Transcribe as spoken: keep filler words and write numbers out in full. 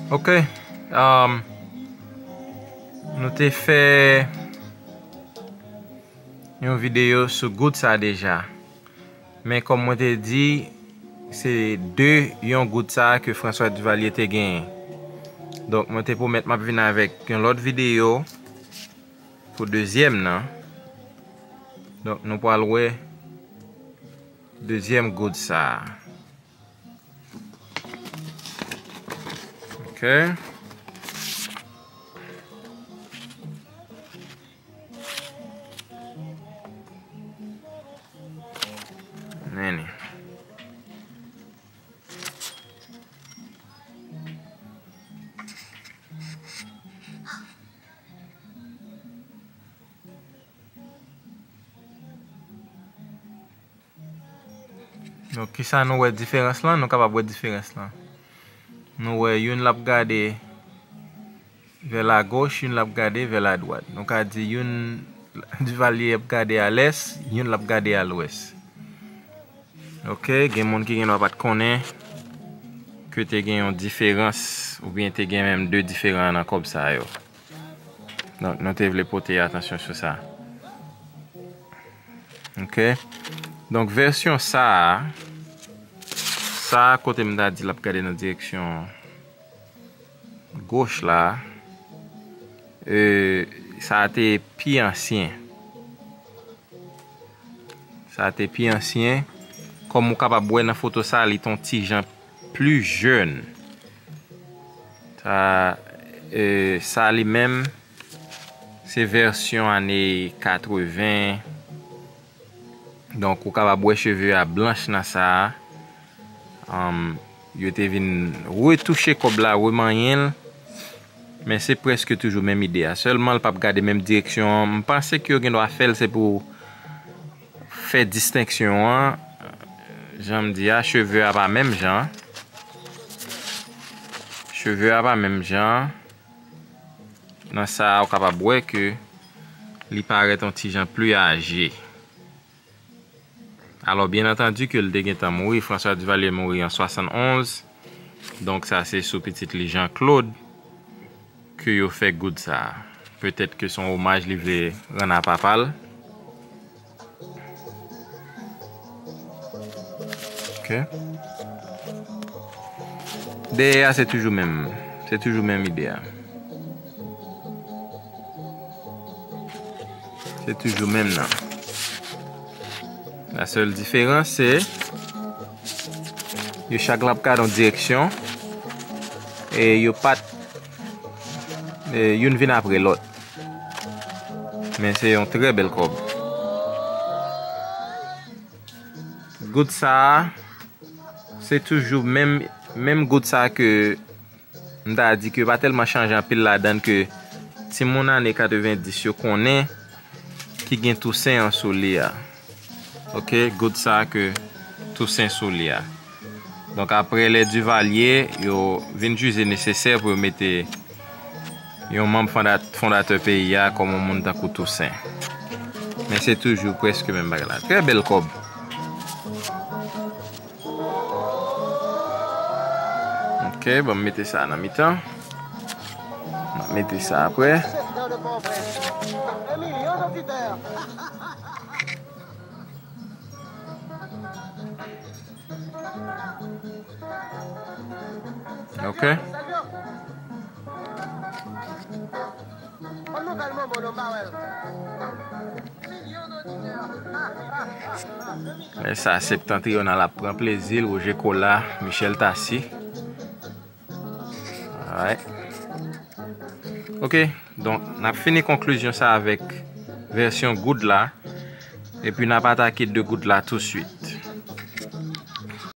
Ok, um, nou te fè yon videyo sou goud sa deja. Men kòm mwen te di, se de yon goud sa ke François Duvalier te genyen. Donk, mwen te pwomèt m ap vin avèk yon lòt videyo pou dezyèm nan. Donk, nou pral wè dezyèm goud sa. Ok. Nene. Donk, kisa nou wè diferans lan? Nou kapab wè diferans lan. Nou wè youn l ap gade vè la goch, youn l ap gade vè la dwat. Nou ka di youn Duvalier ap gade a lès, youn l ap gade a lwès. Ok, gen moun ki gen dwa pa t konnen ke te gen yon diferans, oubyen te gen menm de diferan nan kòb sa yo. Donk, nou te vle pote atansyon sou sa. Ok. Donk, vèsyon sa a, sa a kote m ta di l ap gade nan direksyon goch la, e, sa a te pi ansyen. Sa a te pi ansyen. Kòm ou kapab wè nan foto sa a, li t on ti jan pli jèn. Sa, e, sa li menm, se vèsyon ane katreven. Donk, ou kapab wè cheve a blanch nan sa a. Anm, yo te vin retouche kòb la, remanyen l. Men se prèske toujou menm ide a. Sèlman, l p ap gade menm direksyon an. M panse ke yo gen dwa fè l, se pou fè distenksyon an. Jan m di a, cheve a pa menm jan. Cheve a pa menm jan. Nan sa a, ou kapab wè ke li parèt yon ti jan pli aje. Alò, byen antandi ke l te gentan mouri, François Duvalier mouri an swasannonz. Donk, sa se sou pitit li Jean Claude ke yo fè goud sa a. Petèt ke se yon omaj li vle rann a papa l. Ok. Dèyè a, se toujou menm. Se toujou menm ide a. Se toujou menm nan. La sèl diferans, se yo chak la ap gade yon direksyon e yo pa t, e youn vin apre lòt. Men se yon trè bèl kòb. Goud sa a, se toujou menm, menm goud sa a ke m ta di ke pa tèlman chanje anpil ladan l ke timoun ane katrevendis yo konnen ki gen Tousen an sou li a. Ok, goud sa a ke Tousen sou li a. Donk, apre lè Duvalier, yo vin jije nesesè pou yo mete yon manm fonda-, fondatè peyi a kòm yon moun tankou Tousen. Men se toujou prèske menm bagay la. Trè bèl kòb. Ok, ban m mete sa nan mitan. M ap mete sa apre. Ok. Men sa, Septentrional ap pran plezi l, Roger Colas, Michel Tassy. Alright. Ok, donk, n ap fini konklizyon sa avèk vèsyon goud la, epi n ap atake de goud la touswit.